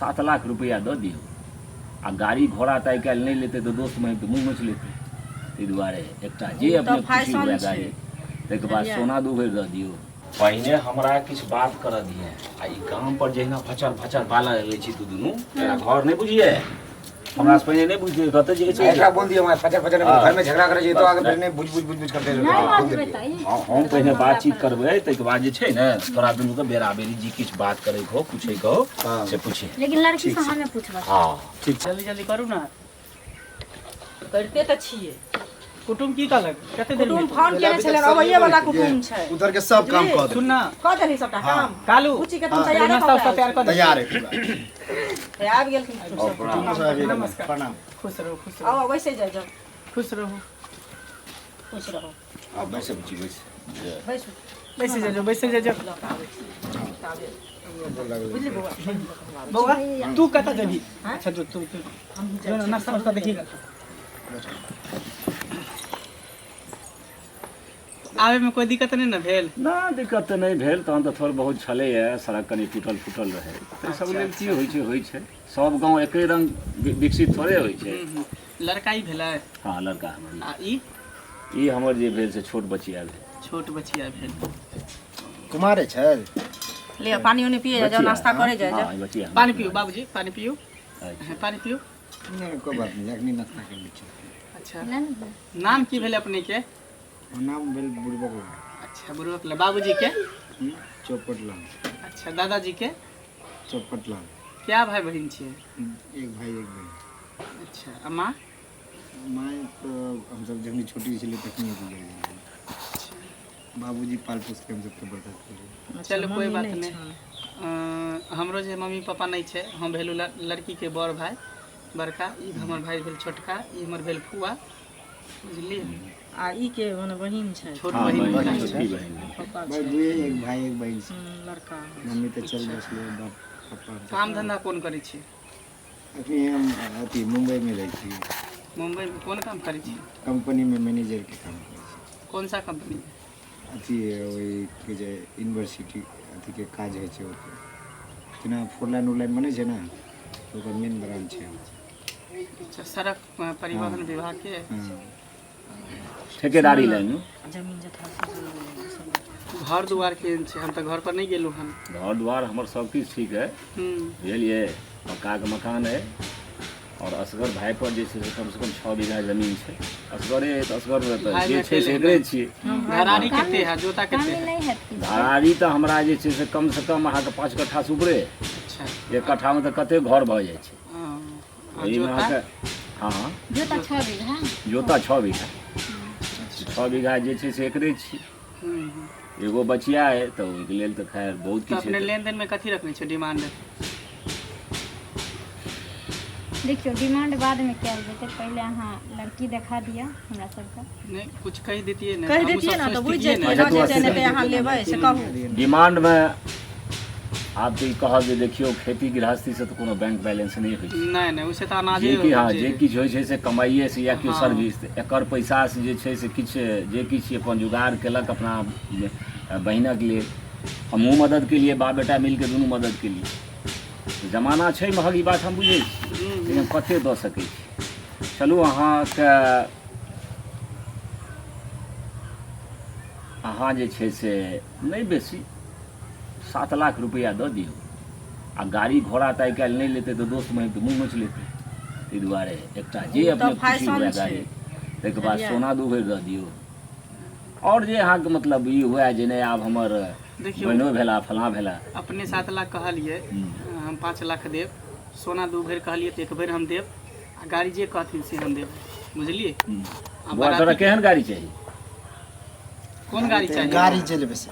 7 लाख रुपैआ दऽ दियौ। आ गाड़ी घोड़ा तऽ आइ काल्हि नहि लेतै तऽ दोस्त महिम तऽ मुँह नोचि लेतै। ताहि दुआरे एकटा जे ओ तऽ अपने खुशी फैशन हुए छै। गाड़ी, ताहिके बाद बुझलियै? सोना 2 भरि दऽ दियौ। पहिने हमरा किछु बात करऽ दिहे। आ ई गाम पर जहिना फचर फचर बालऽ लगै छी तू दुनू, तोरा घर नहि बुझिए, हमरा से पहिने नहि बुझिए कतऽ जे छै। एकरा बोल दियो, मैं फचर फचर हाँ। घर में झगड़ा करे छी तो आगे बस, फिर नहीं बुझ बुझ बुझ बुझ करते नहि रहो। बोल बजबै दियो। तऽ ई हाँ, हम पहिने बातचीत करबै, ताहिके बाद जे छै ने तोरा दुनूके बेरा बेरी जी किछु बात करैके हो, पूछैके हो, हाँ। से पूछे। लेकिन लड़की से हमें पूछबै। हाँ, ठीक छै। जल्दी जल्दी करू ने। करिते तऽ छियै। कुटुम की कहलक? कते देर कुटुम फोन केने छलै, अबैये वाला कुटुम छै। उधर के सब काम कऽ सुन देब। ना। कऽ देलही सबटा काम? कालू। बुच्ची के तुम तैयारे नाश्ता कऽ उस्ता के तैयार कऽ दे। तैयार है पूरा। आयल। आबि गेलखिन कुटुम सब। कुटुम्ब सब आबि गेल। नमस्कार। प्रणाम। खुश रहू, खुश रहू। आउ, बैसै जाइ जाउ। खुश रहू। खुश रहू। आ बैसे बुच्ची, बैसे। बैसू। बैसे जाओ, बैसे जाओ। लऽ कऽ आबै छी ताबे। बुझली बौआ? बौआ, तू कतऽ जेबही? अच्छा, तू तू तू जो ना, नाश्ता उस्ता देखी। आबे में कोई दिक्कत नहीं ना भेल? ना, दिक्कत तऽ नहि भेल। तहन तऽ थोड़ बहुत छलैए, सड़क कनि टूटल फूटल रहै, ताहि सब लेल की होइ छै, होइ छै। सब गाँव एके रंग विकसित थोड़े होइ छै। लड़का ई भेलै? हँ, लड़का हमर ई। आ ई? ई हमर जे भेल से छोट बचिया भेल। छोट बचिया भेल। कुमारे छै। ले, पानी उनी पिए जाओ, बचिया, नाश्ता करे जाए हँ, जाओ। ई बचिया हमर। पानी पियू बाबूजी, पानी पियू। अच्छा। हाँ, पानी पियू। नहीं, कोई बात नहीं, अखनी नाश्ता कर लै छी। अच्छा, नाम की भेलै अपने के? नाम भेल बुड़बक लाल। अच्छा, बुड़बक लाल। बाबूजी के? चौपट लाल। अच्छा, दादाजी के? चौपट लाल। क्या भाई बहिन छियै? एक भाई, एक बहन। अच्छा, आ माँ? माय तऽ हमसब जखनी छोटी छलै तखनी गुजर गेलै। बाबूजी पाल पोस के हमसबके बड़का केलकै। चलू, कोई बात नहीं। हमरो जे मम्मी पापा नहीं छै। हम भेलू लड़की के बड़ भाई, बड़का। ई हमर भाई भेल छोटका, ई हमर भेल फुआ, बुझलियै? आ ई के मने बहिन छै? छोट हँ, बहिन। बहिन, छोटकी बहिन। पापा? भाई दुए, एक भाई एक बहन छै। लड़का। मम्मी तऽ चल बसलै, बाप पप्पा हमसब। काम धंधा कोन करै छी? अखनी हम अथी मुम्बईमे रहै छी। मुंबई में कोन काम करै छी? कंपनीमे मैनेजरके काम करै छी। कौन सा कंपनी? अथी ओहि की जे यूनिवर्सिटी अथीके काज होइ छै ओतऽ, जेना फोर लाइन उर लाइन बनै छै ने, तऽ ओकर मेन ब्रांच छै। अच्छा, सड़क परिवहन विभाग के? हँ। ठेकेदारी लाइन मे। जमीन जथा सब। घर दुआर केहन छै? हम तऽ घर पर नहि गेलहुँ हन। घर द्वार हमर सब किछु ठीक है। बुझलियै? पक्काके मकान है और असगर भाई पर जे छै से कम से कम 6 बीघा जमीन छै। असगरे है तऽ असगर रहतै। भाई जे मे छै से अकेले एकरे छियै। घरारी कते है? जोता कते कमी है? नहि हैत किछु। घरारी तऽ हमरा जे छै से कम से कम अहाँके 5 कट्ठासँ ऊपरे। अच्छा। 1 कट्ठामे तऽ कते घर भऽ जाइ छै। आ एहिमे जोता? अहाँके, हँ। जोता 6 बीघा। जोता 6 बीघा, 6 बीघा जे छै से एकरे छी। एगो बचिया है तऽ ओहिके लेल तऽ खैर बहुत तऽ किछु अपने हेतै। लेन देन में कथी रखने छै डिमांड? देखियौ, डिमांड बादमे कयल जेतै, पहिले अहाँ लड़की देखा दिअ हमरा सबके। नहि, कुछ कहि देतियै ने। कहि हमहूँ देतियै सब ने तऽ बुझि सोचतियै जैतियै। अच्छा, लऽ तू जेतै अस्सी नहि तऽ अहाँ लेबै से कहू। डिमांडमे आब तऽ ई कहब जे देखियौ, खेती गृहस्थीसँ तऽ कोनो बैंक बैलेंस नहि होइ छै। नहि नहि, ओहिसँ तऽ अनाजे जे कि, हँ, उपजे जे है। किछु होइ छै से कमाइए से या किछु सर्विस। एकर पैसासँ जे छै से किछु जे किछु अपन जुगाड़ केलक अपना बहिनक लेल, हमहूँ मदद केलियै, बाप बेटा मिलके दुनू मदद केलियै। जमाना छै महग, ई बात हम बुझै छी, लेकिन हम कते दऽ सकै छी? चलू, अहाँके अहाँ जे छै से नहि बेसी 7 लाख रुपैआ दऽ दियौ। आ गाड़ी घोड़ा तऽ आइ काल्हि नहि लेतै तऽ दोस्त महिम तऽ मुँह नोचि लेतै। ताहि दुआरे एकटा जे ओ तऽ अपने खुशी फैशन हुए छै। गाड़ी, ताहिके बाद बुझलियै? सोना 2 भरि दऽ दियौ। आओर जे अहाँके मतलब ई हुए जे नहि, आब हमर देखियौ, बहिनो भेला, फलाँ भेला। अपने 7 लाख कहलियै, हम 5 लाख देब। सोना 2 भरि कहलियै तऽ 1 भरि हम देब आ गाड़ी जे कहथिन से हम देब, बुझलियै? आ बौआ, तोरा बराती केहन गाड़ी चाही? कोन गाड़ी चाही? गाड़ी चलि बेसी।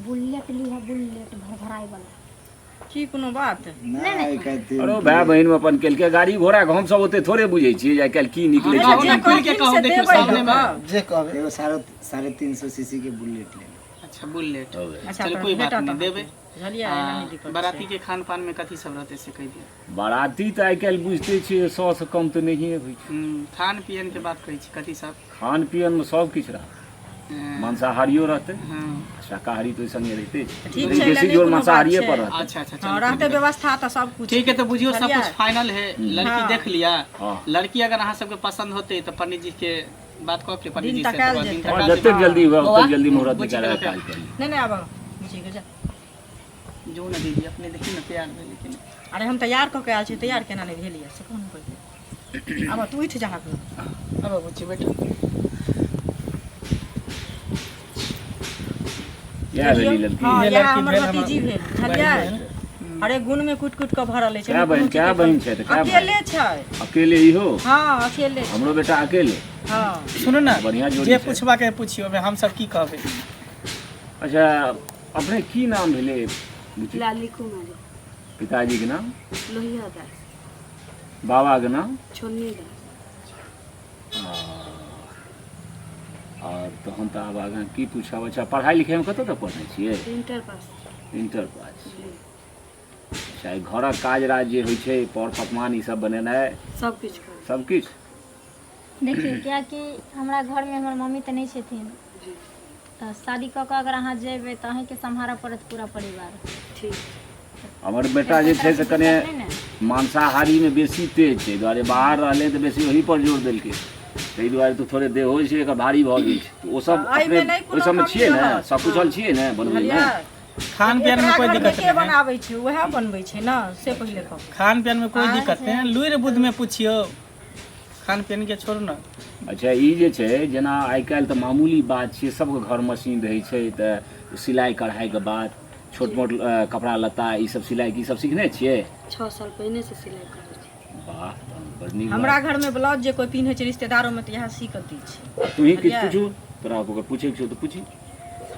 बुलेट लिहऽ, बुलेट भरभराइ वाला। की कोनो बात? नहि, कहथिन। अरे, भाय बहिन में अपन केलकै गाड़ी घोड़ा के। हमसब ओते थोड़े बुझै छियै जे आइ काल्हि की निकलै कहू छै। ने, खुलि के कहू, से देखियौ देबै सामने मे। जे कहबै। एगो 350 सीसी के बुलेट ले लो। अच्छा, बुलेट। हो गेल। अच्छा, चलू, तऽ कोई बात भेटत नहि, देबै। अहाँके। बुझलियै? एना नहि दिक्कत बाराती छै। के खान पान में कथी सब रहतै से कहि दिअ। बाराती तऽ आइ काल्हि बुझिते छियै, 100 से कम तऽ नहिए होइ छै। खान पियन के बात कहै छी, कथी सब? खान पियनमे सब किछु रहत। मांसाहारियो रहतै, हँ शाकाहारी तऽ ओहि संगे रहिते छै, ठीक लेकिन छै, बेसी नहि जोर कोनो बात मांसाहारिये छै। पर रहतै। अच्छा अच्छा, हँ, चलू रहतै व्यवस्था तऽ सब कुछ। ठीक है, तो बुझियो सब बुझलियै? कुछ फाइनल है। लड़की हाँ। देख लिया। हाँ। लड़की अगर अहाँ सबके पसंद होते तो पंडित जी के बात कऽ के पंडित दिन जी से तकायल तकर बाद दिन जेतै। हँ, तका जतेक देबै। जल्दी हुए बौआ, ओतेक जल्दी मुहूर्त बुच्ची निकालि के काज करी। नहि नहि, आब बुझि जा। जो ना दीदी, अपने देखी ना प्यार भेलै कि नहि। अरे हम तैयार कऽ के आयल छी, तैयार केना नहि भेलियै से कहू ने पहिले। आब तू उठि जा अब बुच्ची बैठ। इएह भेली लड़की? हँ, इहे इएह लड़की हमर भेल, हमर भतीजी भेल, बुझलियै? अरे गुण में कुटि कुटि कऽ भरल अछि। कए बहिन, कए बहिन छै तऽ कए भाइ? अकेले छै। अकेले इहो? हँ, अकेले छै। हमरो बेटा अकेले। हँ। सुनू ने, बढ़िआँ जोड़ी जे छै। पूछबाके है पूछियो, हम सब की कहबै। अच्छा, अपने की नाम भेलै बुच्ची? लाली कुमारी। पिताजी के नाम? लोहिया दास। बाबा के नाम? छोन्नी दास। आओर तहन तऽ आब आगाँ की पूछब। अच्छा, पढ़ाइ लिखाइमे कतऽ तक पढ़ने छियै? Inter pass. Inter pass. अच्छा, ई घरक काज राज जे होइ छै, पर पकवान ई सब बनेनाइ? सब किछु करै। सब किछु? देखियौ, किएकि हमरा घरमे हमर मम्मी तऽ नहि छथिन, तऽ शादी कऽ कऽ अगर अहाँ जेबै तऽ अहीँके सम्हारऽ पड़त पूरा परिवार। ठीक। हमर बेटा जे छै से कने नहि ने मांसाहारीमे बेसी तेज छै, एहि दुआरे बाहर रहलै तऽ बेसी ओही पर जोर देलकै। ताहि दुआरे तऽ थोड़े देहो छै एकर भारी भऽ गेल छै। तऽ ओ सब एहिमे अपने नहि कोनो ओहि सबमे कमी छियै ने? रहत। सकुशल छियै ने बनबैमे? बुझलियै? खान पियन में एकरा कोई घरमे दिक्कत के नहीं है। बनाबै छै? उएह बनबै छै ने, से पहिले कहू। खान पियन में कोई दिक्कत नहीं है। लुरि बुद्ध में पूछियो, खान पियन के छोड़ू ना। अच्छा, ई जे छै जेना आइ काल्हि तऽ मामूली बात छियै, सबके घर मशीन रहै छै, तऽ सिलाइ कढ़ाइके बात, छोट मोट कपड़ा लत्ता ई सब सिलाइ की सब सिखने छियै? 6 साल पहिने से सिलाई करै छी। वाह, तहन बड़ नीक हमरा बात। घरमे ब्लाउज जे कोइ पिन्है छै रिश्तेदारोमे तऽ इएह सी कऽ दै छै। तू ही किछु बुझलियै? पूछू, तोरा ओकर पूछैके छौ तऽ पूछी।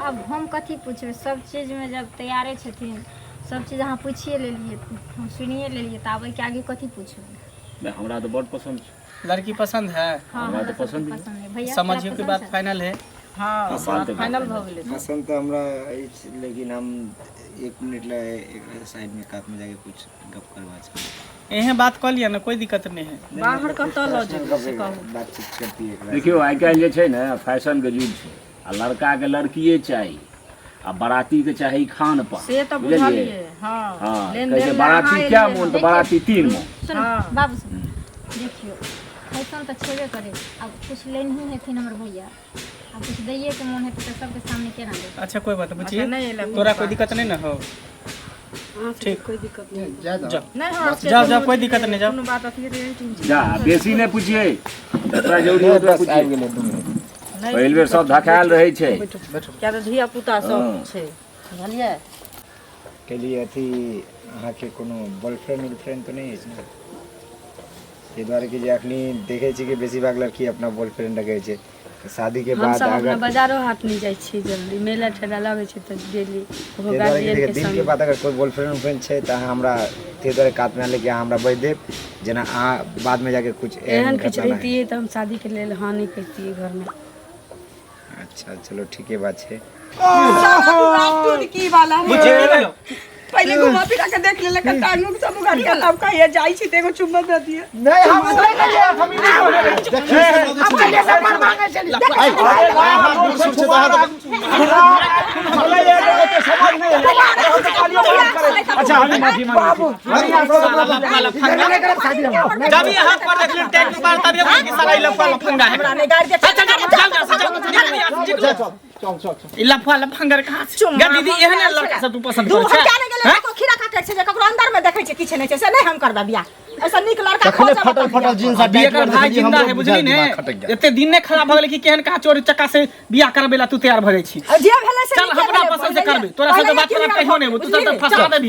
आब हम कथी पुछबै? सब चीजमे जब तैयारे छथिन, सब चीज अहाँ पुछिए लेलियै, हम सुनिए लेलियै, तऽ आब ओहिके आगे कथी पुछबै? नहि, हमरा तऽ बड़ पसन्द छै। लड़की पसंद है? हँ, हमरा हमरा तऽ सबके पसन्द यऽ। पसन्द है। भैया, तोरा समझियो की पसन्द बात छै? फाइनल है। हँ, बात तऽ फाइनल भऽ गेलै। पसंद तऽ हमरा अछि, लेकिन हम एक मिनट ला एकरा साइड में कात में जाके कुछ गप करबा छै। एहे बात कऽ लिअ ने, कोई दिक्कत नहीं है। बाहर कतऽ लऽ जेबै से कहू। बातचीत करती एकरा से। देखियौ, आइ काल्हि जे छै ने फैशनके युग छै आ लड़काके लड़किए चाही आ बरातीके चाही खान पान। से तऽ बुझलियै? बुझलियै, हँ। हँ, लेन कहै छै देन लए बराती अहाँ क्या एलियै। मोन तऽ बराती तीन मोन। सुनू। हँ। बाबू सुनू, देखियौ, फैशन तऽ छेबे करै, आब कुछ लेनही हेथिन हमर भैया, आब कुछ दैएके मोन हेतै तऽ सबके सामने केना देतै? अच्छा, कोई बात बुझिए। अच्छा, नहि एलै कोनो तोरा कोई बात। दिक्कत नहीं ना हो? अहाँ सबके ठीक। कोई दिक्कत नहीं। जाय दहो। जाओ। नहि, हमरा सबके जाओ, जाओ, कोनो कोई दिक्कत नहीं, जाओ। कोनो बात अथी रहै छै। जा, बेसी नहि पूछिए, जतरा जरूरी हो ओतबा बस पूछिए। आबि गेलै, 2 मिनट। नहि। पहिल बेर सब धकायल रहै छै। किया तऽ धिया पुता सब हँ। छै, बुझलियै? कहलियै अथी, अहाँके कोनो बॉयफ्रेंड उलफ्रेंड तऽ नहि अछि ने? ताहि दुआरे कि जे अखनी देखै छी कि बेसी भाग लड़की अपना बॉयफ्रेंड रखै छै तऽ शादीके हम बाद सब अपना अगर बाजारो हाट नहि जाइ छी जल्दी, मेला ठेला लगै छै तऽ डेली ओहो ताहि दुआरे कि गार्जियन देखियौ के दिलके संग। बात, अगर कोइ बॉयफ्रेंड उलफ्रेंड छै तऽ अहाँ हमरा ताहि दुआरे कातमे आनलै कि अहाँ हमरा बाजि देब, जेना अहाँ बादमे जाके कुछ एहन एहन किछु घटना नहि। रहितियै तऽ हम शादीके लेल हाँ नहि कहितियै घरमे। अच्छा, चलो ठीके बात छै। की वाला बुझिए की भेलो? पहिले घुमा फिरा के देख लेलक, टांग उंग सब उघाड़ के, तब कहिए जाइ छी तऽ एगो चुम्मा दे दिए। नहि, हम नहि गेलियै, हम ई नहि कहने। अच्छा, हम माफी मांगै छी। जब ये हाथ पर देख ले टैग पर, तब ये बोले कि साला ई लफुआ लफंगा है। हमरा नहि गारि दे। चल चल चल चल चल, निकल यहाँ से, निकलो। चल चल चल। ई लफुआ लफंगर कहाँ से गे? दीदी, एहन लड़का से तू पसंद दू करै हम छै? क्या नहि गेलै, ककरो खीरा काटै छै जे ककरो अंदर में देखै छै, किछु नहि छै, से नहि हम करबै बियाह। ऐसा नीक लड़का तखने खोजब फटल अपन फटल बियाह। जींस आ अभी टाइट एकर भाई जिंदा है, बुझली ने? खटक गेल। एते दिन ने खराब भऽ गेलै कि केहन कहाँ चोरी चक्का से बियाह करबै ला तू तैयार भऽ जाइ छी। जे भेलै से चल, नीके हमरा भेलै, पसंद से पहिले करबै। तोरा से पहिले बात करब क्लियर कहियो नहि, तू बुझली? सब तऽ फंसा देबही।